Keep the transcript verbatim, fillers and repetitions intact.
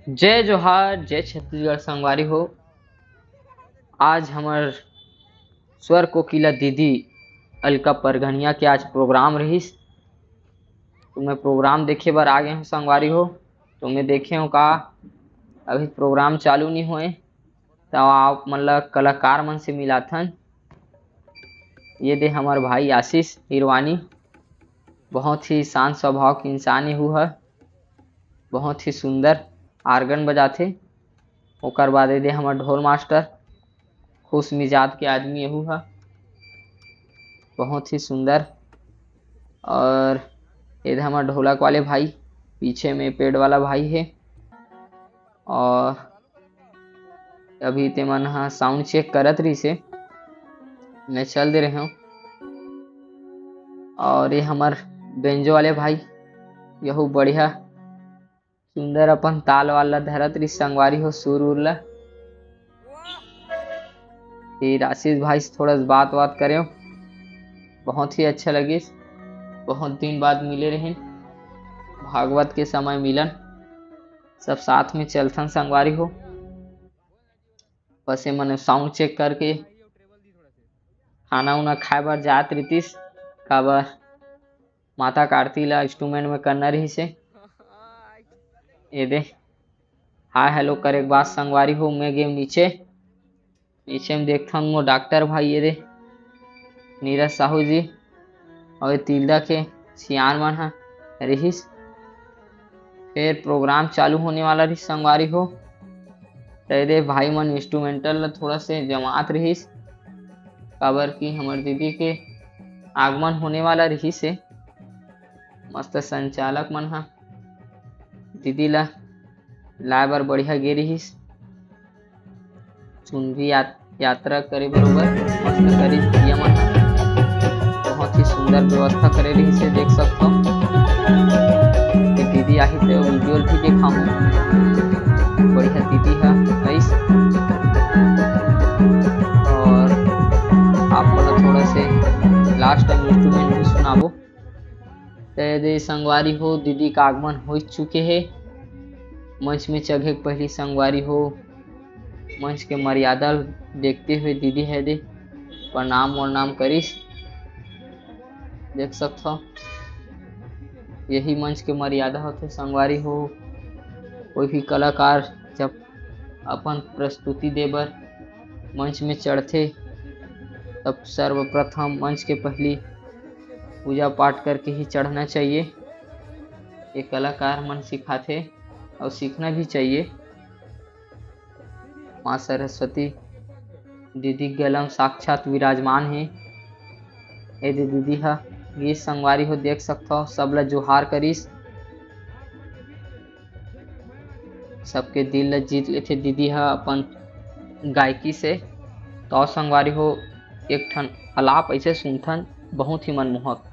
जय जोहार, जय छत्तीसगढ़ संगवारी हो। आज हमर स्वर कोकिला दीदी अलका परगनिया के आज प्रोग्राम रहिस, तो मैं प्रोग्राम देखे बर आ गे हूँ संगवारी हो। तो मैं देखे हूँ का अभी प्रोग्राम चालू नहीं होए, तो आप मन ला कलाकार मन से मिलाथन। ये दे हमर भाई आशीष हिरवानी, बहुत ही शांत स्वभाव के इंसान ये हूँ है, बहुत ही सुंदर आर्गन बजाथे। ओकर बाद ये दे हमर ढोल मास्टर, खुश मिजाज के आदमी यहू ह, बहुत ही सुंदर। और ये दे हमर ढोलक वाले भाई, पीछे में पेड़ वाला भाई है। और अभी ते मन ह साउंड चेक करत रहिसे, मैं चल दे रहे हूँ। और ये हमर बेंजो वाले भाई, यहू बढ़िया सुंदर अपन ताल वाल ला धरत रहिस संगवारी हो, सुर उर ला। फिर आशीष भाई से थोड़ा सा बात बात करे, बहुत ही अच्छा लगिस। बहुत दिन बाद मिले रहिन, भागवत के समय मिलन, सब साथ में चलथन संगवारी हो। बस ये मन साउंड चेक करके खाना उना खाए बर जात रहितिस, काबर माता कार्ती ला इंस्ट्रूमेंट में करना रहिस हे। ये दे हाय हेलो करे के बाद संगवारी हो, मैं गेम नीचे, नीचे में देखथन मोर डॉक्टर भाई, ये दे नीरज साहू जी, और ये तिल्दा के सियान मन ह रिहिस। फिर प्रोग्राम चालू होने वाला रहिस संगवारी हो, तो ये दे भाई मन इंस्ट्रूमेंटल ला थोड़ा से जमात रहिस, काबर कि हमर दीदी के आगमन होने वाला रहिस हे। मस्त संचालक मन ह दीदी ला लाए बर बढ़िया गे रिहिस। चुनरी यात-, यात्रा करे बरोबर मस्त करिस भैया मन ह। बहुत ही सुंदर व्यवस्था करे रिहिस हे, देख सकथव। ये दीदी आही तो वीडियो भी देखाहूँ। बढ़िया दीदी ह आइस। और आप मन ला थोड़ा से लास्ट टाइम इंस्ट्रूमेंट भी सुनाबो। तो ये दे संगवारी हो, दीदी का आगमन हो चुके हे। मंच में चघे के पहली संगवारी हो, मंच के मर्यादा देखते हुए दीदी हे दे प्रणाम वरनाम करिस। देख सकथव, यही मंच के मर्यादा होथे संगवारी हो। कोई भी कलाकार जब अपन प्रस्तुति दे बर मंच में चढ़थे, तब सर्वप्रथम मंच के पहली पूजा पाठ करके ही चढ़ना चाहिए। ये कलाकार मन सिखाथे और सीखना भी चाहिए। माँ सरस्वती दीदी गलम साक्षात विराजमान हे। ये दे दीदी ह गीत संगवारी हो, देख सकथव, सबला जोहार करिस। सबके दिल ला जीत लेथे दीदी ह अपन गायकी से। तो संगवारी हो, एक ठन अलाप ऐसे सुनथन, बहुत ही मनमोहक।